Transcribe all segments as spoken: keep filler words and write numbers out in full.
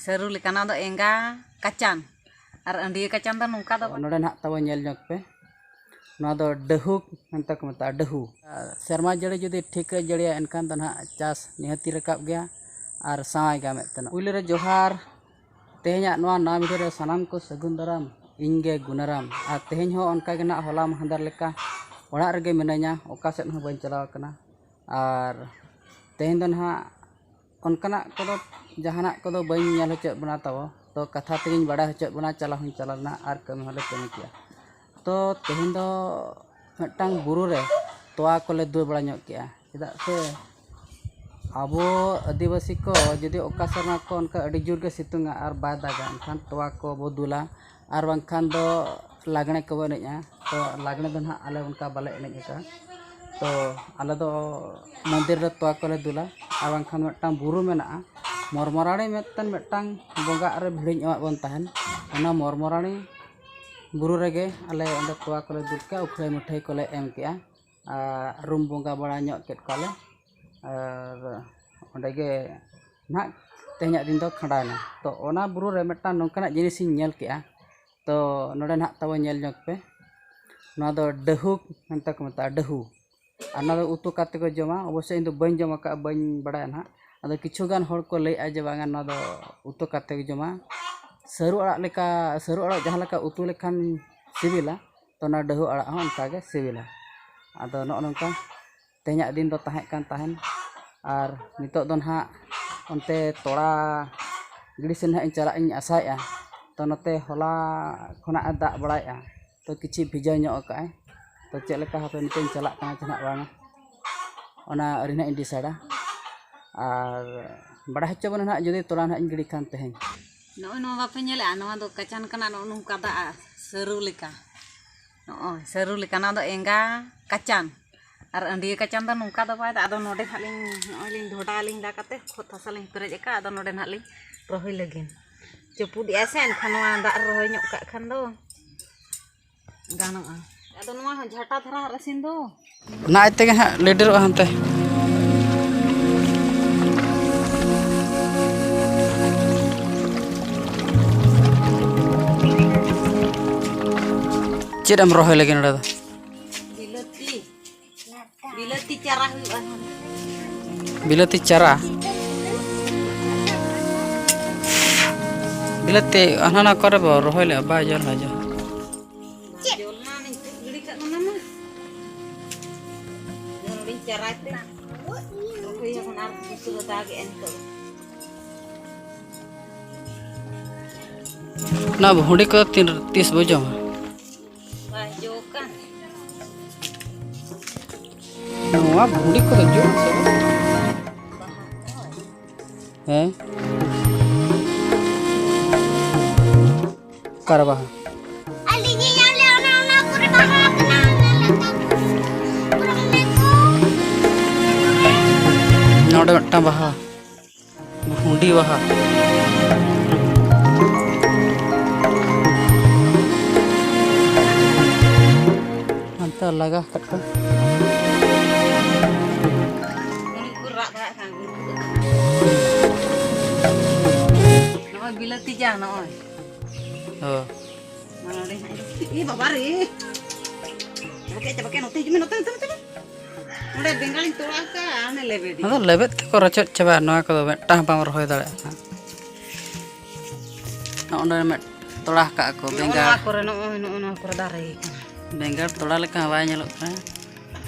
ᱥᱟᱹᱨᱩ ᱞᱮᱠᱟᱱᱟᱜ ᱫᱚ ᱮᱸᱜᱟ ᱠᱟᱪᱟᱱ, ᱟᱨ ᱟᱹᱰᱤᱭᱟᱹ ᱠᱟᱪᱟᱱ ᱫᱚ ᱱᱚᱝᱠᱟ ᱫᱚ ᱵᱟᱝ᱾ ᱱᱚᱰᱮ ᱱᱟᱦᱟᱜ ᱛᱟᱵᱚ ᱧᱮᱞ ᱧᱚᱜ ᱯᱮ, ᱱᱚᱣᱟ ᱫᱚ ᱰᱟᱹᱦᱩ ᱢᱮᱱᱛᱮ ᱠᱚ ᱢᱮᱛᱟᱜᱼᱟ, ᱰᱟᱹᱦᱩ᱾ ᱟᱨ ᱥᱮᱨᱢᱟ ᱡᱟᱹᱲᱤ ᱡᱩᱫᱤ ᱴᱷᱤᱠ ᱮ ᱡᱟᱹᱲᱤᱭᱟ, ᱮᱱᱠᱷᱟᱱ ᱫᱚ ᱱᱟᱦᱟᱜ ᱪᱟᱥ ᱱᱤᱦᱟᱹᱛᱤ ᱨᱟᱠᱟᱵ ᱜᱮᱭᱟ ᱟᱨ ᱥᱟᱶᱟᱭ ᱜᱮᱭᱟ ᱢᱮᱫ ᱛᱮ᱾ ᱯᱩᱭᱞᱩ ᱨᱮ ᱡᱚᱦᱟᱨ, ᱛᱮᱦᱮᱧᱟᱜ ᱱᱚᱣᱟ ᱱᱟᱣᱟ ᱵᱷᱤᱰᱤᱭᱳ ᱨᱮ ᱥᱟᱱᱟᱢ ᱠᱚ ᱥᱟᱹᱜᱩᱱ ᱫᱟᱨᱟᱢ, ᱤᱧ ᱜᱮ ᱜᱩᱱᱟᱨᱟᱢ᱾ ᱟᱨ ᱛᱮᱦᱮᱧ ᱦᱚᱸ ᱚᱱᱠᱟ ᱜᱮ ᱱᱟᱦᱟᱜ ᱦᱚᱞᱟ ᱢᱟᱦᱫᱮᱨ ᱞᱮᱠᱟ ᱚᱲᱟᱜ ᱨᱮᱜᱮ ᱢᱤᱱᱟᱹᱧᱟ, ᱚᱠᱟ ᱥᱮᱫ ᱦᱚᱸ ᱵᱟᱹᱧ ᱪᱟᱞᱟᱣ ᱟᱠᱟᱱᱟ᱾ ᱟᱨ ᱛᱮᱦᱮᱧ ᱫᱚ ᱱᱟᱦᱟᱜ ᱚᱱᱠᱟᱱᱟᱜ ᱠᱚᱫᱚ, ᱡᱟᱦᱟᱱᱟᱜ ᱠᱚᱫᱚ ᱵᱟᱹᱧ ᱧᱮᱞ ᱦᱚᱪᱚᱭᱮᱫ ᱵᱚᱱᱟ ᱛᱟᱵᱚ, ᱛᱚ ᱠᱟᱛᱷᱟ ᱛᱮᱜᱮᱧ ᱵᱟᱲᱟᱭ ᱦᱚᱪᱚᱭᱮᱫ ᱵᱚᱱᱟ, ᱪᱟᱞᱟᱣ ᱦᱚᱸᱧ ᱪᱟᱞᱟᱣ ᱞᱮᱱᱟ ᱟᱨ ᱠᱟᱹᱢᱤ ᱦᱚᱸᱞᱮ ᱠᱟᱹᱢᱤ ᱠᱮᱜᱼᱟ᱾ ᱛᱚ ᱛᱮᱦᱮᱧ ᱫᱚ ᱢᱤᱫᱴᱟᱝ ᱵᱩᱨᱩ ᱨᱮ ᱛᱚᱣᱟ ᱠᱚᱞᱮ ᱫᱩᱞ ᱵᱟᱲᱟ ᱧᱚᱜ ᱠᱮᱜᱼᱟ, ᱪᱮᱫᱟᱜ ᱥᱮ ᱟᱵᱚ ᱟᱹᱫᱤᱵᱟᱹᱥᱤ ᱠᱚ ᱡᱩᱫᱤ ᱚᱠᱟ ᱥᱮᱨᱢᱟ ᱠᱚ ᱚᱱᱠᱟ ᱟᱹᱰᱤ ᱡᱳᱨ ᱜᱮ ᱥᱤᱛᱩᱝᱟ ᱟᱨ ᱵᱟᱭ ᱫᱟᱜᱟ, ᱮᱱᱠᱷᱟᱱ ᱛᱚᱣᱟ ᱠᱚᱵᱚ ᱫᱩᱞᱟ, ᱟᱨ ᱵᱟᱝᱠᱷᱟᱱ ᱫᱚ ᱞᱟᱜᱽᱬᱮ ᱠᱚᱵᱚ ᱮᱱᱮᱡᱼᱟ᱾ ᱛᱚ ᱞᱟᱜᱽᱬᱮ ᱫᱚ ᱱᱟᱦᱟᱜ ᱟᱞᱮ ᱚᱱᱠᱟ ᱵᱟᱞᱮ ᱮᱱᱮᱡ ᱟᱠᱟᱫᱼᱟ᱾ ᱛᱚ ᱟᱞᱮ ᱫᱚ ᱢᱚᱱᱫᱤᱨ ᱨᱮ ᱛᱚᱣᱟ ᱠᱚᱞᱮ ᱫᱩᱞᱟ, ᱟᱨ ᱵᱟᱝᱠᱷᱟᱱ ᱢᱤᱫᱴᱟᱝ ᱵᱩᱨᱩ ᱢᱮᱱᱟᱜᱼᱟ, ᱢᱚᱨᱢᱚᱨᱟᱲᱤ ᱢᱤᱫᱴᱮᱱ, ᱢᱤᱫᱴᱟᱝ ᱵᱚᱸᱜᱟᱜ ᱨᱮ ᱵᱷᱤᱲᱤᱧ ᱮᱢᱟᱜ ᱵᱚᱱ ᱛᱟᱦᱮᱱ, ᱚᱱᱟ ᱢᱚᱨᱢᱚᱨᱟᱲᱤ ᱵᱩᱨᱩ ᱨᱮᱜᱮ ᱟᱞᱮ ᱚᱸᱰᱮ ᱛᱚᱣᱟ ᱠᱚᱞᱮ ᱫᱩᱞ ᱠᱮᱜᱼᱟ, ᱩᱠᱷᱲᱟᱹᱭ ᱢᱩᱴᱷᱟᱹᱭ ᱠᱚᱞᱮ ᱮᱢ ᱠᱮᱜᱼᱟ, ᱟᱨ ᱨᱩᱢ ᱵᱚᱸᱜᱟ ᱵᱟᱲᱟ ᱧᱚᱜ ᱠᱮᱫ ᱠᱚᱣᱟᱞᱮ᱾ ᱟᱨ ᱚᱸᱰᱮ ᱜᱮ ᱱᱟᱦᱟᱜ ᱛᱮᱦᱮᱧᱟᱜ ᱫᱤᱱ ᱫᱚ ᱠᱷᱟᱸᱰᱟᱣᱮᱱᱟ᱾ ᱛᱚ ᱚᱱᱟ ᱵᱩᱨᱩ ᱨᱮ ᱢᱤᱫᱴᱟᱝ ᱱᱚᱝᱠᱟᱱᱟᱜ ᱡᱤᱱᱤᱥᱤᱧ ᱧᱮᱞ ᱠᱮᱜᱼᱟ᱾ ᱛᱚ ᱱᱚᱰᱮ ᱱᱟᱦᱟᱜ ᱛᱟᱵᱚ ᱧᱮᱞ ᱧᱚᱜ ᱯᱮ, ᱱᱚᱣᱟ ᱫᱚ ᱰᱟᱹᱦᱩ ᱢᱮᱱᱛᱮ ᱠᱚ ᱢᱮᱛᱟᱜᱼᱟ, ᱰᱟᱹᱦᱩ᱾ ᱟᱨ ᱱᱚᱣᱟ ᱫᱚ ᱩᱛᱩ ᱠᱟᱛᱮ ᱠᱚ ᱡᱚᱢᱟ᱾ ᱚᱵᱚᱥᱥᱳᱭ ᱤᱧ ᱫᱚ ᱵᱟᱹᱧ ᱡᱚᱢ ᱟᱠᱟᱫᱼᱟ, ᱵᱟᱹᱧ ᱵᱟᱲᱟᱭᱟ ᱱᱟᱦᱟᱜ᱾ ᱟᱫᱚ ᱠᱤᱪᱷᱩ ᱜᱟᱱ ᱦᱚᱲ ᱠᱚ ᱞᱟᱹᱭᱮᱫᱼᱟ ᱡᱮ ᱵᱟᱝᱟ, ᱱᱚᱣᱟ ᱫᱚ ᱩᱛᱩ ᱠᱟᱛᱮ ᱠᱚ ᱡᱚᱢᱟ᱾ ᱥᱟᱹᱨᱩ ᱟᱲᱟᱜ ᱞᱮᱠᱟ, ᱥᱟᱹᱨᱩ ᱟᱲᱟᱜ ᱡᱟᱦᱟᱸ ᱞᱮᱠᱟ ᱩᱛᱩ ᱞᱮᱠᱷᱟᱱ ᱥᱤᱵᱤᱞᱟ, ᱛᱚ ᱚᱱᱟ ᱰᱟᱹᱦᱩ ᱟᱲᱟᱜ ᱦᱚᱸ ᱚᱱᱠᱟ ᱜᱮ ᱥᱤᱵᱤᱞᱟ᱾ ᱟᱫᱚ ᱱᱚᱜᱼᱚ ᱱᱚᱝᱠᱟ ᱛᱮᱦᱮᱧᱟᱜ ᱫᱤᱱ ᱫᱚ ᱛᱟᱦᱮᱸ ᱠᱟᱱ ᱛᱟᱦᱮᱱ᱾ ᱟᱨ ᱱᱤᱛᱚᱜ ᱫᱚ ᱱᱟᱦᱟᱜ ᱚᱱᱛᱮ ᱛᱚᱲᱟ ᱜᱤᱰᱤ ᱥᱮᱱ ᱱᱟᱦᱟᱜ ᱤᱧ ᱪᱟᱞᱟᱜ ᱤᱧ ᱟᱥᱟᱭᱮᱫᱼᱟ᱾ ᱛᱚ ᱱᱚᱛᱮ ᱦᱚᱞᱟ ᱠᱷᱚᱱᱟᱜ ᱮ ᱫᱟᱜ ᱵᱟᱲᱟᱭᱮᱫᱼᱟ, ᱛᱚ ᱠᱤᱪᱷᱤ ᱵᱷᱤᱡᱟᱹᱣ ᱧᱚᱜ ᱟᱠᱟᱫᱼᱟᱭ᱾ ᱛᱚ ᱪᱮᱫ ᱞᱮᱠᱟ ᱦᱟᱯᱮ ᱱᱤᱛᱚᱜ ᱤᱧ ᱪᱟᱞᱟᱜ ᱠᱟᱱᱟ ᱪᱮ ᱱᱟᱦᱟᱜ ᱵᱟᱝᱟ, ᱚᱱᱟ ᱟᱹᱣᱨᱤ ᱱᱟᱦᱟᱜ ᱤᱧ ᱰᱤᱥᱟᱭᱤᱰᱟ᱾ ᱟᱨ ᱵᱟᱲᱟᱭ ᱦᱚᱪᱚ ᱵᱚᱱᱟ ᱱᱟᱦᱟᱜ ᱡᱩᱫᱤ ᱛᱚᱲᱟ ᱱᱟᱦᱟᱜ ᱤᱧ ᱜᱤᱰᱤ ᱠᱷᱟᱱ ᱛᱮᱦᱮᱧ᱾ ᱱᱚᱜᱼᱚᱭ ᱱᱚᱣᱟ ᱵᱟᱯᱮ ᱧᱮᱞᱮᱜᱼᱟ? ᱱᱚᱣᱟ ᱫᱚ ᱠᱟᱪᱟᱱ ᱠᱟᱱᱟ, ᱱᱚᱜᱼᱚ ᱱᱚᱝᱠᱟ ᱫᱟᱜᱼᱟ, ᱥᱟᱹᱨᱩ ᱞᱮᱠᱟ᱾ ᱱᱚᱜᱼᱚᱭ ᱥᱟᱹᱨᱩ ᱞᱮᱠᱟ, ᱱᱚᱣᱟ ᱫᱚ ᱮᱸᱜᱟ ᱠᱟᱪᱟᱱ᱾ ᱟᱨ ᱟᱹᱰᱤᱭᱟᱹ ᱠᱟᱪᱟᱱ ᱫᱚ ᱱᱚᱝᱠᱟ ᱫᱚ ᱵᱟᱭ ᱫᱟᱜ᱾ ᱟᱫᱚ ᱱᱚᱰᱮ ᱱᱟᱦᱟᱜ ᱞᱤᱧ, ᱱᱚᱜᱼᱚᱭ ᱞᱤᱧ ᱰᱷᱚᱰᱟ ᱞᱤᱧ ᱫᱟ ᱠᱟᱛᱮ ᱠᱷᱚᱛ ᱦᱟᱥᱟ ᱞᱤᱧ ᱯᱮᱨᱮᱡ ᱟᱠᱟᱫ᱾ ᱟᱫᱚ ᱱᱚᱰᱮ ᱱᱟᱦᱟᱜ ᱞᱤᱧ ᱨᱚᱦᱚᱭ ᱞᱟᱹᱜᱤᱫ᱾ ᱪᱟᱹᱯᱩᱫᱮᱜᱼᱟᱭ ᱥᱮ, ᱮᱱᱠᱷᱟᱱ ᱱᱚᱣᱟ ᱫᱟᱜ ᱨᱮ ᱨᱚᱦᱚᱭ ᱧᱚᱜ ᱠᱟᱜ ᱠᱷᱟᱱ ᱫᱚ ᱜᱟᱱᱚᱜᱼᱟ᱾ ᱟᱫᱚ ᱱᱚᱣᱟ ᱦᱚᱸ ᱡᱷᱟᱴᱟ ᱫᱷᱟᱨᱟ ᱦᱟᱸᱜ ᱨᱟᱥᱤᱱ ᱫᱚ᱾ ᱚᱱᱟ ᱟᱡ ᱛᱮᱜᱮ ᱦᱟᱸᱜ ᱞᱮᱰᱮᱨᱚᱜᱼᱟ ᱦᱟᱱᱛᱮ᱾ ᱪᱮᱫ ᱮᱢ ᱨᱚᱦᱚᱭ ᱞᱟᱹᱜᱤᱫ ᱱᱚᱰᱮ ᱫᱚ? ᱵᱤᱞᱟᱹᱛᱤ᱾ ᱵᱤᱞᱟᱹᱛᱤ ᱪᱟᱨᱟ ᱦᱩᱭᱩᱜᱼᱟ᱾ ᱵᱤᱞᱟᱹᱛᱤ ᱪᱟᱨᱟ? ᱵᱤᱞᱟᱹᱛᱤ ᱦᱟᱱᱟ ᱱᱟ ᱠᱚᱨᱮ ᱵᱚ ᱨᱚᱦᱚᱭ ᱞᱮᱜᱼᱟ, ᱵᱟᱭ ᱡᱚ ᱞᱮᱱᱟ ᱡᱚ᱾ ᱵᱟᱭ ᱡᱚ ᱞᱮᱱᱟ, ᱚᱱᱮᱧ ᱛᱩᱫ ᱜᱤᱰᱤ ᱠᱟᱜ ᱠᱟᱱᱟ ᱢᱟ᱾ ᱡᱚ ᱱᱚᱰᱮᱧ ᱪᱟᱨᱟᱭ ᱛᱮ᱾ ᱨᱚᱦᱚᱭ ᱟᱵᱚᱱ ᱟᱨ ᱵᱩᱥᱩᱵ ᱮ ᱫᱟᱜᱮᱜᱼᱟ ᱱᱤᱛᱚᱜ᱾ ᱚᱱᱟ ᱵᱷᱩᱸᱰᱤ ᱠᱚ ᱛᱤᱱ, ᱛᱤᱥ ᱵᱚ ᱡᱚᱢᱟ? ᱵᱟᱭ ᱡᱚ ᱠᱟᱱ᱾ ᱱᱚᱣᱟ ᱵᱷᱩᱸᱰᱤ ᱠᱚᱫᱚ ᱡᱚ ᱟᱥᱮ ᱵᱟᱝ? ᱦᱮᱸ? ᱚᱠᱟᱨᱮ ᱵᱟᱦᱟ? ᱟᱹᱞᱤᱧ ᱧᱮᱧᱟᱢ ᱞᱮ, ᱚᱱᱟ, ᱚᱱᱟ ᱠᱚᱨᱮ ᱵᱟᱦᱟ ᱠᱟᱱᱟ, ᱚᱱᱟ ᱞᱟᱛᱟᱨ ᱠᱚᱨᱮ ᱠᱚ᱾ ᱱᱚᱰᱮ ᱢᱤᱫᱴᱟᱝ ᱵᱟᱦᱟ᱾ ᱵᱷᱩᱸᱰᱤ ᱵᱟᱦᱟ᱾ ᱦᱟᱱᱛᱮ ᱞᱟᱜᱟ ᱟᱠᱟᱫ ᱠᱚᱣᱟ᱾ ᱩᱱᱠᱩ ᱨᱟᱜ ᱵᱟᱲᱟᱜ ᱠᱟᱱ ᱩᱱᱠᱩ᱾ ᱱᱚᱜᱼᱚᱭ ᱵᱤᱞᱟᱹᱛᱤ ᱡᱟ, ᱱᱚᱜᱼᱚᱭ᱾ ᱦᱳᱭ᱾ ᱢᱟ ᱱᱚᱰᱮ ᱦᱟᱸᱜ᱾ ᱮ ᱵᱟᱵᱟ ᱨᱮ᱾ ᱵᱟᱠᱮ, ᱵᱟᱠᱮ, ᱱᱚᱛᱮ ᱦᱤᱡᱩᱜ ᱢᱮ, ᱱᱚᱛᱮ, ᱱᱚᱛᱮ, ᱱᱚᱛᱮ᱾ ᱚᱸᱰᱮ ᱵᱮᱸᱜᱟᱲᱤᱧ ᱛᱚᱲᱟ ᱠᱟᱜᱼᱟ, ᱚᱱᱮ ᱞᱮᱵᱮᱫ᱾ ᱟᱫᱚ ᱞᱮᱵᱮᱫ ᱛᱮᱠᱚ ᱨᱚᱪᱚᱫ ᱪᱟᱵᱟᱜᱼᱟ, ᱱᱚᱣᱟ ᱠᱚᱫᱚ ᱢᱤᱫᱴᱟᱝ ᱦᱚᱸ ᱵᱟᱢ ᱨᱚᱦᱚᱭ ᱫᱟᱲᱮᱭᱟᱜᱼᱟ᱾ ᱱᱚᱜᱼᱚ ᱱᱚᱰᱮ ᱢᱤᱫ ᱛᱚᱲᱟ ᱟᱠᱟᱫ ᱠᱚ ᱱᱚᱜᱼᱚ ᱵᱮᱸᱜᱟᱲ᱾ ᱱᱚᱣᱟ ᱠᱚᱨᱮ, ᱱᱚᱜᱼᱚᱭ, ᱱᱚᱜᱼᱚ ᱱᱚᱣᱟ ᱠᱚᱨᱮ ᱫᱟᱨᱮ ᱠᱟᱱᱟ᱾ ᱵᱮᱸᱜᱟᱲ ᱛᱚᱲᱟ ᱞᱮᱠᱟ ᱦᱚᱸ ᱵᱟᱭ ᱧᱮᱞᱚᱜ ᱠᱟᱱᱟ᱾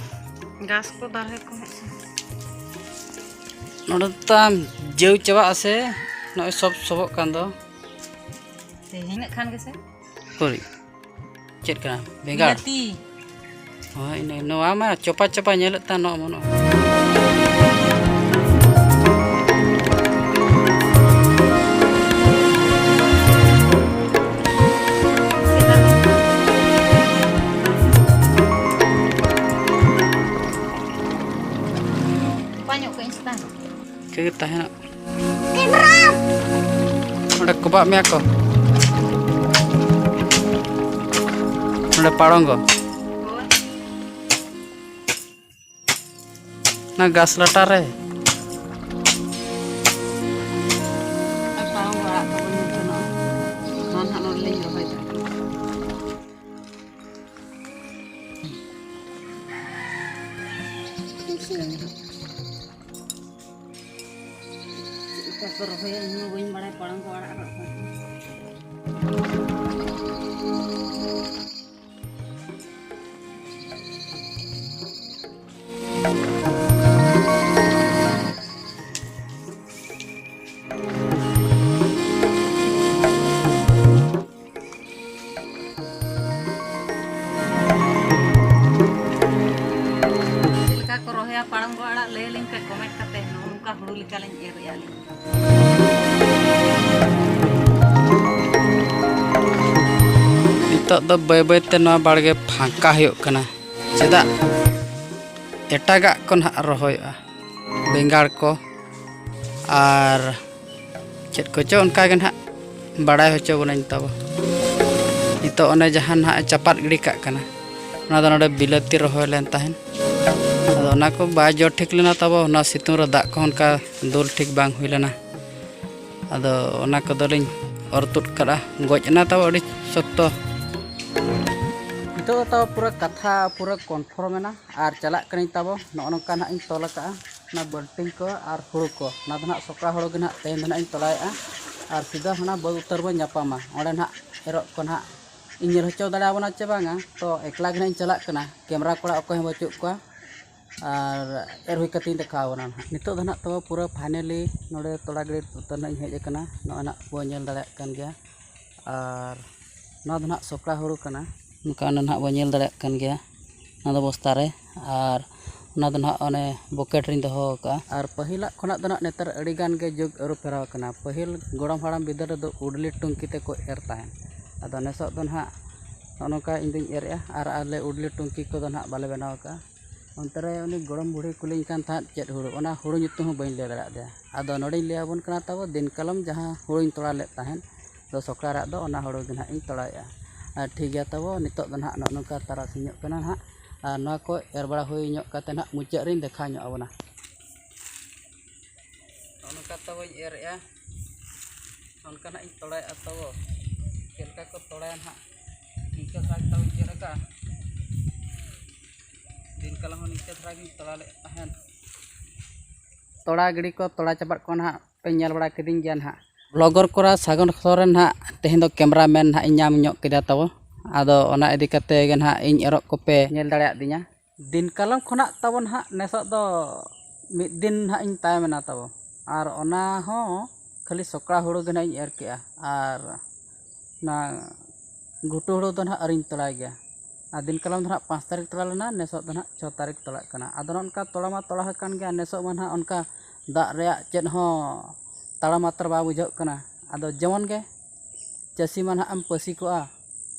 ᱜᱷᱟᱥ ᱠᱚ ᱫᱟᱨᱮ ᱠᱚ ᱦᱮᱸ ᱥᱮ᱾ ᱱᱚᱰᱮ ᱫᱚ ᱛᱟᱢ ᱡᱟᱹᱣ ᱪᱟᱵᱟᱜ ᱟᱥᱮ, ᱱᱚᱜᱼᱚᱭ ᱥᱚᱵ ᱥᱚᱵᱚᱜ ᱠᱟᱱ ᱫᱚ᱾ ᱛᱮᱦᱮᱧ ᱤᱱᱟᱹᱜ ᱠᱷᱟᱱ ᱜᱮᱥᱮ? ᱩᱠᱩᱨᱤᱡ᱾ ᱪᱮᱫ ᱠᱟᱱᱟ? ᱵᱮᱸᱜᱟᱲ? ᱵᱤᱞᱟᱹᱛᱤ᱾ ᱦᱳᱭ, ᱤᱱᱟᱹ, ᱱᱚᱣᱟ ᱢᱟ ᱪᱚᱯᱟ ᱪᱚᱯᱟ ᱧᱮᱞᱚᱜ ᱛᱟᱦᱮᱱ, ᱱᱚᱣᱟ ᱵᱟᱹᱱᱩᱜᱼᱟ᱾ ᱪᱚᱯᱟ ᱧᱚᱜ ᱠᱟᱜ ᱟᱹᱧ ᱪᱮᱛᱟᱱ᱾ ᱤᱱᱠᱟᱹ ᱜᱮ ᱛᱟᱦᱮᱱᱟ᱾ ᱚᱸᱰᱮ ᱠᱚᱵᱟᱜ ᱢᱮᱭᱟ ᱠᱚ᱾ ᱚᱸᱰᱮ ᱯᱟᱲᱚᱝᱜᱚ᱾ ᱚᱱᱟ ᱜᱷᱟᱥ ᱞᱟᱴᱟ ᱨᱮ᱾ ᱟᱨ ᱯᱟᱲᱚᱝᱜᱚ ᱟᱲᱟᱜ ᱛᱟᱵᱚᱱ ᱧᱮᱞ ᱜᱟᱱᱚᱜᱼᱟ᱾ ᱱᱚᱣᱟ ᱱᱟᱦᱟᱜ ᱱᱚᱰᱮ ᱞᱤᱧ ᱨᱚᱦᱚᱭ ᱫᱟ᱾ ᱨᱚᱦᱚᱭᱟ, ᱤᱧ ᱦᱚᱸ ᱵᱟᱹᱧ ᱵᱟᱲᱟᱭ ᱯᱟᱲᱟᱝ ᱠᱚ ᱟᱲᱟᱜ ᱨᱚᱦᱚᱭ᱾ ᱪᱮᱫ ᱞᱮᱠᱟ ᱠᱚ ᱨᱚᱦᱚᱭᱟ ᱯᱟᱲᱟᱝ ᱠᱚ ᱟᱲᱟᱜ, ᱞᱟᱹᱭ ᱟᱹᱞᱤᱧ ᱯᱮ comment ᱠᱟᱛᱮ᱾ ᱱᱚᱜᱼᱚ ᱱᱚᱝᱠᱟ ᱦᱩᱲᱩ ᱞᱮᱠᱟᱞᱤᱧ ᱮᱨ ᱮᱜᱼᱟ ᱞᱤᱧ᱾ ᱱᱤᱛᱚᱜ ᱫᱚ ᱵᱟᱹᱭ ᱵᱟᱹᱭ ᱛᱮ ᱱᱚᱣᱟ ᱵᱟᱲᱜᱮ ᱯᱷᱟᱸᱠᱟ ᱦᱩᱭᱩᱜ ᱠᱟᱱᱟ᱾ ᱪᱮᱫᱟᱜ? ᱮᱴᱟᱜᱟᱜ ᱠᱚ ᱱᱟᱦᱟᱜ ᱨᱚᱦᱚᱭᱚᱜᱼᱟ, ᱵᱮᱸᱜᱟᱲ ᱠᱚ ᱟᱨ ᱪᱮᱫ ᱠᱚᱪᱚ ᱚᱱᱠᱟ ᱜᱮ ᱱᱟᱦᱟᱜ ᱵᱟᱲᱟᱭ ᱦᱚᱪᱚ ᱵᱚᱱᱟᱹᱧ ᱛᱟᱵᱚ᱾ ᱱᱤᱛᱚᱜ ᱚᱱᱮ ᱡᱟᱦᱟᱸ ᱱᱟᱦᱟᱜ ᱮ ᱪᱟᱯᱟᱫ ᱜᱤᱰᱤ ᱠᱟᱜ ᱠᱟᱱᱟ, ᱚᱱᱟ ᱫᱚ ᱱᱚᱰᱮ ᱵᱤᱞᱟᱹᱛᱤ ᱨᱚᱦᱚᱭ ᱞᱮᱱ ᱛᱟᱦᱮᱸᱫ᱾ ᱟᱫᱚ ᱚᱱᱟ ᱠᱚ ᱵᱟᱭ ᱡᱚ ᱴᱷᱤᱠ ᱞᱮᱱᱟ ᱛᱟᱵᱚ, ᱚᱱᱟ ᱥᱤᱛᱩᱝ ᱨᱮ ᱫᱟᱜ ᱠᱚᱦᱚᱸ ᱚᱱᱠᱟ ᱫᱩᱞ ᱴᱷᱤᱠ ᱵᱟᱝ ᱦᱩᱭ ᱞᱮᱱᱟ᱾ ᱟᱫᱚ ᱚᱱᱟ ᱠᱚᱫᱚᱞᱤᱧ ᱚᱨ ᱛᱩᱫ ᱠᱟᱫᱼᱟ, ᱜᱚᱡ ᱮᱱᱟ ᱛᱟᱵᱚ ᱟᱹᱰᱤ ᱥᱚᱠᱛᱚ᱾ ᱱᱤᱛᱚᱜ ᱫᱚ ᱛᱟᱵᱚ ᱯᱩᱨᱟᱹ ᱠᱟᱛᱷᱟ ᱯᱩᱨᱟᱹ confirm ᱮᱱᱟ᱾ ᱟᱨ ᱪᱟᱞᱟᱜ ᱠᱟᱹᱱᱟᱹᱧ ᱛᱟᱵᱚ, ᱱᱚᱜᱼᱚ ᱱᱚᱝᱠᱟ ᱱᱟᱦᱟᱜ ᱤᱧ ᱛᱚᱞ ᱟᱠᱟᱫᱼᱟ ᱚᱱᱟ ᱵᱟᱹᱞᱴᱤᱱ ᱠᱚ ᱟᱨ ᱦᱩᱲᱩ ᱠᱚ᱾ ᱚᱱᱟ ᱫᱚ ᱱᱟᱦᱟᱜ ᱥᱚᱠᱲᱟ ᱦᱩᱲᱩ ᱜᱮ ᱱᱟᱦᱟᱜ ᱛᱮᱦᱮᱧ ᱫᱚ ᱱᱟᱦᱟᱜ ᱤᱧ ᱛᱚᱞᱟᱭᱮᱫᱼᱟ᱾ ᱟᱨ ᱥᱤᱫᱷᱟᱹ ᱦᱟᱱᱟ ᱵᱟᱹᱫᱽ ᱩᱛᱟᱹᱨ ᱵᱚᱱ ᱧᱟᱯᱟᱢᱟ, ᱚᱸᱰᱮ ᱱᱟᱦᱟᱜ ᱮᱨᱚᱜ ᱠᱚ ᱱᱟᱦᱟᱜ ᱤᱧ ᱧᱮᱞ ᱦᱚᱪᱚ ᱫᱟᱲᱮᱭᱟᱵᱚᱱᱟ ᱪᱮ ᱵᱟᱝᱟ᱾ ᱛᱚ ᱮᱠᱞᱟ ᱜᱮ ᱱᱟᱦᱟᱜ ᱤᱧ ᱪᱟᱞᱟᱜ ᱠᱟᱱᱟ, camera ᱠᱚᱲᱟ ᱚᱠᱚᱭ ᱦᱚᱸ ᱵᱟᱹᱪᱩᱜ ᱠᱚᱣᱟ᱾ ᱟᱨ ᱮᱨ ᱦᱩᱭ ᱠᱟᱛᱮᱧ ᱫᱮᱠᱷᱟᱣ ᱟᱵᱚᱱᱟ ᱱᱟᱦᱟᱜ᱾ ᱱᱤᱛᱚᱜ ᱫᱚ ᱱᱟᱦᱟᱜ ᱛᱚ ᱯᱩᱨᱟᱹ finally ᱱᱚᱰᱮ ᱛᱚᱲᱟ ᱜᱤᱰᱤ ᱩᱛᱟᱹᱨ ᱱᱟᱦᱟᱜ ᱤᱧ ᱦᱮᱡ ᱟᱠᱟᱱᱟ᱾ ᱱᱚᱜᱼᱚᱭ ᱱᱟᱦᱟᱜ ᱵᱚᱱ ᱧᱮᱞ ᱫᱟᱲᱮᱭᱟᱜ ᱠᱟᱱ ᱜᱮᱭᱟ᱾ ᱟᱨ ᱱᱚᱣᱟ ᱫᱚ ᱱᱟᱦᱟᱜ ᱥᱚᱠᱲᱟ ᱦᱩᱲᱩ ᱠᱟᱱᱟ᱾ ᱱᱚᱝᱠᱟ ᱚᱱᱟ ᱱᱟᱦᱟᱜ ᱵᱚᱱ ᱧᱮᱞ ᱫᱟᱲᱮᱭᱟᱜ ᱠᱟᱱ ᱜᱮᱭᱟ, ᱚᱱᱟ ᱫᱚ ᱵᱚᱥᱛᱟ ᱨᱮ᱾ ᱟᱨ ᱚᱱᱟ ᱫᱚ ᱱᱟᱦᱟᱜ ᱚᱱᱮ bucket ᱨᱤᱧ ᱫᱚᱦᱚ ᱟᱠᱟᱫᱼᱟ᱾ ᱟᱨ ᱯᱟᱹᱦᱤᱞᱟᱜ ᱠᱷᱚᱱᱟᱜ ᱫᱚ ᱱᱟᱦᱟᱜ ᱱᱮᱛᱟᱨ ᱟᱹᱰᱤ ᱜᱟᱱ ᱜᱮ ᱡᱩᱜᱽ ᱟᱹᱨᱩ ᱯᱷᱮᱨᱟᱣ ᱟᱠᱟᱱᱟ᱾ ᱯᱟᱹᱦᱤᱞ ᱜᱚᱲᱚᱢ ᱦᱟᱲᱟᱢ ᱵᱤᱫᱟᱹᱞ ᱨᱮᱫᱚ ᱩᱰᱞᱤ ᱴᱩᱝᱠᱤ ᱛᱮᱠᱚ ᱮᱨ ᱛᱟᱦᱮᱸᱫ᱾ ᱟᱫᱚ ᱱᱮᱥᱚᱜ ᱫᱚ ᱱᱟᱦᱟᱜ ᱱᱚᱜᱼᱚ ᱱᱚᱝᱠᱟ ᱤᱧ ᱫᱩᱧ ᱮᱨᱮᱜᱼᱟ᱾ ᱟᱨ ᱟᱞᱮ ᱩᱰᱞᱤ ᱴᱩᱝᱠᱤ ᱠᱚᱫᱚ ᱱᱟᱦᱟᱜ ᱵᱟᱞᱮ ᱵᱮᱱᱟᱣ ᱟᱠᱟᱫᱼᱟ᱾ ᱚᱱᱛᱮ ᱨᱮ ᱩᱱᱤ ᱜᱚᱲᱚᱢ ᱵᱩᱲᱦᱤ ᱠᱩᱞᱤᱧ ᱠᱟᱱ ᱛᱟᱦᱮᱸᱫ ᱪᱮᱫ ᱦᱩᱲᱩ, ᱚᱱᱟ ᱦᱩᱲᱩ ᱧᱩᱛᱩᱢ ᱦᱚᱸ ᱵᱟᱹᱧ ᱞᱟᱹᱭ ᱫᱟᱲᱮᱭᱟᱜ ᱛᱟᱭᱟ᱾ ᱟᱫᱚ ᱱᱚᱰᱮᱧ ᱞᱟᱹᱭ ᱟᱵᱚᱱ ᱠᱟᱱᱟ ᱛᱟᱵᱚ, ᱫᱤᱱ ᱠᱟᱞᱚᱢ ᱡᱟᱦᱟᱸ ᱦᱩᱲᱩᱧ ᱛᱚᱲᱟ ᱞᱮᱫ ᱛᱟᱦᱮᱸᱫ, ᱫᱚ ᱥᱚᱠᱲᱟ ᱨᱮᱭᱟᱜ ᱫᱚ ᱚᱱᱟ ᱦᱩᱲᱩ ᱜᱮ ᱱᱟᱦᱟᱜ ᱤᱧ ᱛᱚᱲᱟᱭᱮᱫᱼᱟ᱾ ᱟᱨ ᱴᱷᱤᱠ ᱜᱮᱭᱟ ᱛᱟᱵᱚ, ᱱᱤᱛᱚᱜ ᱫᱚ ᱱᱟᱦᱟᱜ ᱱᱚᱜᱼᱚ ᱱᱚᱝᱠᱟ ᱛᱟᱨᱟᱥᱤᱧᱚᱜ ᱠᱟᱱᱟ ᱱᱟᱦᱟᱜ᱾ ᱟᱨ ᱱᱚᱣᱟ ᱠᱚ ᱮᱨ ᱵᱟᱲᱟ ᱦᱩᱭ ᱧᱚᱜ ᱠᱟᱛᱮ ᱱᱟᱦᱟᱜ ᱢᱩᱪᱟᱹᱫ ᱨᱤᱧ ᱫᱮᱠᱷᱟᱣ ᱧᱚᱜ ᱟᱵᱚᱱᱟ᱾ ᱱᱚᱜᱼᱚ ᱱᱚᱝᱠᱟ ᱛᱟᱵᱚᱧ ᱮᱨᱮᱜᱼᱟ, ᱚᱱᱠᱟ ᱱᱟᱦᱟᱜ ᱤᱧ ᱛᱚᱲᱟᱭᱮᱫᱼᱟ ᱛᱟᱵᱚ᱾ ᱪᱮᱫ ᱞᱮᱠᱟ ᱠᱚ ᱛᱚᱲᱟᱭᱟ ᱱᱟᱦᱟᱜ, ᱤᱱᱠᱟᱹ ᱫᱷᱟᱨᱟ ᱜᱮ ᱛᱟᱵᱚᱧ ᱪᱮᱫ ᱟᱠᱟᱫᱼᱟ᱾ ᱫᱤᱱ ᱠᱟᱞᱚᱢ ᱦᱚᱸ ᱱᱤᱝᱠᱟᱹ ᱫᱷᱟᱨᱟ ᱜᱤᱧ ᱛᱚᱲᱟ ᱞᱮᱫ ᱛᱟᱦᱮᱸᱫ᱾ ᱛᱚᱲᱟ ᱜᱤᱰᱤ ᱠᱚ, ᱛᱚᱲᱟ ᱪᱟᱯᱟᱫ ᱠᱚ ᱱᱟᱦᱟᱜ ᱯᱮ ᱧᱮᱞ ᱵᱟᱲᱟ ᱠᱤᱫᱤᱧ ᱜᱮᱭᱟ ᱱᱟᱦᱟᱜ᱾ ᱵᱞᱚᱜᱟᱨ ᱠᱚᱲᱟ ᱥᱟᱜᱚᱱ ᱥᱚᱨᱮᱱ ᱱᱟᱦᱟᱜ ᱛᱮᱦᱮᱧ ᱫᱚ ᱠᱮᱢᱨᱟ ᱢᱮᱱ ᱱᱟᱦᱟᱜ ᱤᱧ ᱧᱟᱢ ᱧᱚᱜ ᱠᱮᱫᱮᱭᱟ ᱛᱟᱵᱚ᱾ ᱟᱫᱚ ᱚᱱᱟ ᱤᱫᱤ ᱠᱟᱛᱮ ᱜᱮ ᱱᱟᱦᱟᱜ ᱤᱧ ᱮᱨᱚᱜ ᱠᱚᱯᱮ ᱧᱮᱞ ᱫᱟᱲᱮᱭᱟᱫᱤᱧᱟ᱾ ᱫᱤᱱ ᱠᱟᱞᱚᱢ ᱠᱷᱚᱱᱟᱜ ᱛᱟᱵᱚ ᱱᱟᱦᱟᱜ ᱱᱮᱥᱚᱜ ᱫᱚ ᱢᱤᱫ ᱫᱤᱱ ᱱᱟᱦᱟᱜ ᱤᱧ ᱛᱟᱭᱚᱢ ᱮᱱᱟ ᱛᱟᱵᱚ᱾ ᱟᱨ ᱚᱱᱟ ᱦᱚᱸ ᱠᱷᱟᱹᱞᱤ ᱥᱚᱠᱲᱟ ᱦᱩᱲᱩ ᱜᱮ ᱱᱟᱦᱟᱜ ᱤᱧ ᱮᱨ ᱠᱮᱜᱼᱟ᱾ ᱟᱨ ᱚᱱᱟ ᱜᱷᱩᱴᱩ ᱦᱩᱲᱩ ᱫᱚ ᱱᱟᱦᱟᱜ ᱟᱹᱣᱨᱤᱧ ᱛᱚᱞᱟᱭ ᱜᱮᱭᱟ᱾ ᱟᱨ ᱫᱤᱱ ᱠᱟᱞᱚᱢ ᱫᱚ ᱱᱟᱦᱟᱜ ᱯᱟᱸᱪ ᱛᱟᱹᱨᱤᱠᱷ ᱛᱚᱞᱟ ᱞᱮᱱᱟ, ᱱᱮᱥᱚᱜ ᱫᱚ ᱱᱟᱦᱟᱜ ᱪᱷᱚ ᱛᱟᱹᱨᱤᱠᱷ ᱛᱚᱞᱟᱜ ᱠᱟᱱᱟ᱾ ᱟᱫᱚ ᱱᱚᱜᱼᱚ ᱱᱚᱝᱠᱟ ᱛᱚᱞᱟ ᱢᱟ ᱛᱚᱞᱟ ᱟᱠᱟᱱ ᱜᱮᱭᱟ, ᱱᱮᱥᱚᱜ ᱢᱟ ᱱᱟᱦᱟᱜ ᱚᱱᱠᱟ ᱫᱟᱜ ᱨᱮᱭᱟᱜ ᱪᱮᱫ ᱦᱚᱸ ᱛᱟᱲᱟᱢᱟᱛᱨᱟ ᱵᱟᱭ ᱵᱩᱡᱷᱟᱹᱜ ᱠᱟᱱᱟ᱾ ᱟᱫᱚ ᱡᱮᱢᱚᱱ ᱜᱮ ᱪᱟᱹᱥᱤ ᱢᱟ ᱱᱟᱦᱟᱜ ᱮᱢ ᱯᱟᱹᱥᱤ ᱠᱚᱜᱼᱟ,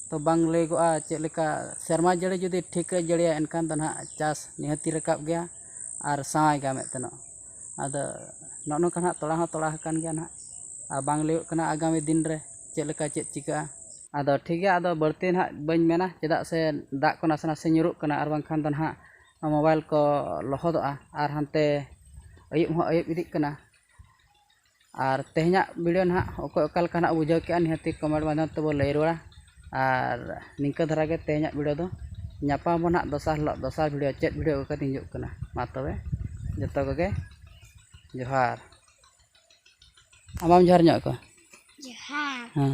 ᱛᱚ ᱵᱟᱝ ᱞᱟᱹᱭᱚᱜᱚᱜᱼᱟ ᱪᱮᱫ ᱞᱮᱠᱟ᱾ ᱥᱮᱨᱢᱟ ᱡᱟᱹᱲᱤ ᱡᱩᱫᱤ ᱴᱷᱤᱠᱮ ᱡᱟᱹᱲᱤᱭᱟ, ᱮᱱᱠᱷᱟᱱ ᱫᱚ ᱱᱟᱦᱟᱜ ᱪᱟᱥ ᱱᱤᱦᱟᱹᱛᱤ ᱨᱟᱠᱟᱵ ᱜᱮᱭᱟ ᱟᱨ ᱥᱟᱶᱟᱭ ᱜᱮᱭᱟ ᱢᱮᱫ ᱛᱮᱱᱚᱜ᱾ ᱟᱫᱚ ᱱᱚᱜᱼᱚ ᱱᱚᱝᱠᱟ ᱱᱟᱦᱟᱜ ᱛᱚᱲᱟ ᱦᱚᱸ ᱛᱚᱲᱟ ᱟᱠᱟᱱ ᱜᱮᱭᱟ ᱱᱟᱦᱟᱜ, ᱟᱨ ᱵᱟᱝ ᱞᱟᱹᱭᱚᱜ ᱠᱟᱱᱟ ᱟᱜᱟᱢᱤ ᱫᱤᱱ ᱨᱮ ᱪᱮᱫ ᱞᱮᱠᱟ ᱪᱮᱫ ᱪᱤᱠᱟᱹᱜᱼᱟ᱾ ᱟᱫᱚ ᱴᱷᱤᱠ ᱜᱮᱭᱟ, ᱟᱫᱚ ᱵᱟᱹᱲᱛᱤ ᱱᱟᱦᱟᱜ ᱵᱟᱹᱧ ᱢᱮᱱᱟ, ᱪᱮᱫᱟᱜ ᱥᱮ ᱫᱟᱜ ᱠᱚ ᱱᱟᱥᱮ ᱱᱟᱥᱮ ᱧᱩᱨᱩᱜ ᱠᱟᱱᱟ, ᱟᱨ ᱵᱟᱝᱠᱷᱟᱱ ᱫᱚ ᱱᱟᱦᱟᱜ ᱢᱳᱵᱟᱭᱤᱞ ᱠᱚ ᱞᱚᱦᱚᱫᱚᱜᱼᱟ, ᱟᱨ ᱦᱟᱱᱛᱮ ᱟᱹᱭᱩᱵ ᱦᱚᱸ ᱟᱹᱭᱩᱵ ᱤᱫᱤᱜ ᱠᱟᱱᱟ᱾ ᱟᱨ ᱛᱮᱦᱮᱧᱟᱜ ᱵᱷᱤᱰᱤᱭᱳ ᱱᱟᱦᱟᱜ ᱚᱠᱚᱭ ᱚᱠᱟ ᱞᱮᱠᱟ ᱱᱟᱦᱟᱜ ᱵᱩᱡᱷᱟᱹᱣ ᱠᱮᱜᱼᱟ, ᱱᱤᱦᱟᱹᱛᱤ ᱠᱚᱢᱮᱱᱴ ᱢᱟᱫᱽᱫᱷᱚᱢ ᱛᱮᱵᱚ ᱞᱟᱹᱭ ᱨᱩᱣᱟᱹᱲᱟ᱾ ᱟᱨ ᱱᱤᱝᱠᱟᱹ ᱫᱷᱟᱨᱟ ᱜᱮ ᱛᱮᱦᱮᱧᱟᱜ ᱵᱷᱤᱰᱤᱭᱳ ᱫᱚ᱾ ᱧᱟᱯᱟᱢ ᱟᱵᱚ ᱱᱟᱦᱟᱜ ᱫᱚᱥᱟᱨ ᱦᱤᱞᱳᱜ ᱫᱚᱥᱟᱨ ᱵᱷᱤᱰᱤᱭᱳ᱾ ᱪᱮᱫ ᱵᱷᱤᱰᱤᱭᱳ ᱟᱹᱜᱩ ᱠᱟᱛᱮᱧ ᱦᱤᱡᱩᱜ ᱠᱟᱱᱟ, ᱢᱟ ᱛᱚᱵᱮ ᱡᱚᱛᱚ ᱠᱚᱜᱮ ᱡᱚᱦᱟᱨ᱾ ᱟᱢ ᱵᱟᱢ ᱡᱚᱦᱟᱨ ᱧᱚᱜ ᱠᱚᱣᱟ? ᱡᱚᱦᱟᱨ᱾ ᱦᱮᱸ᱾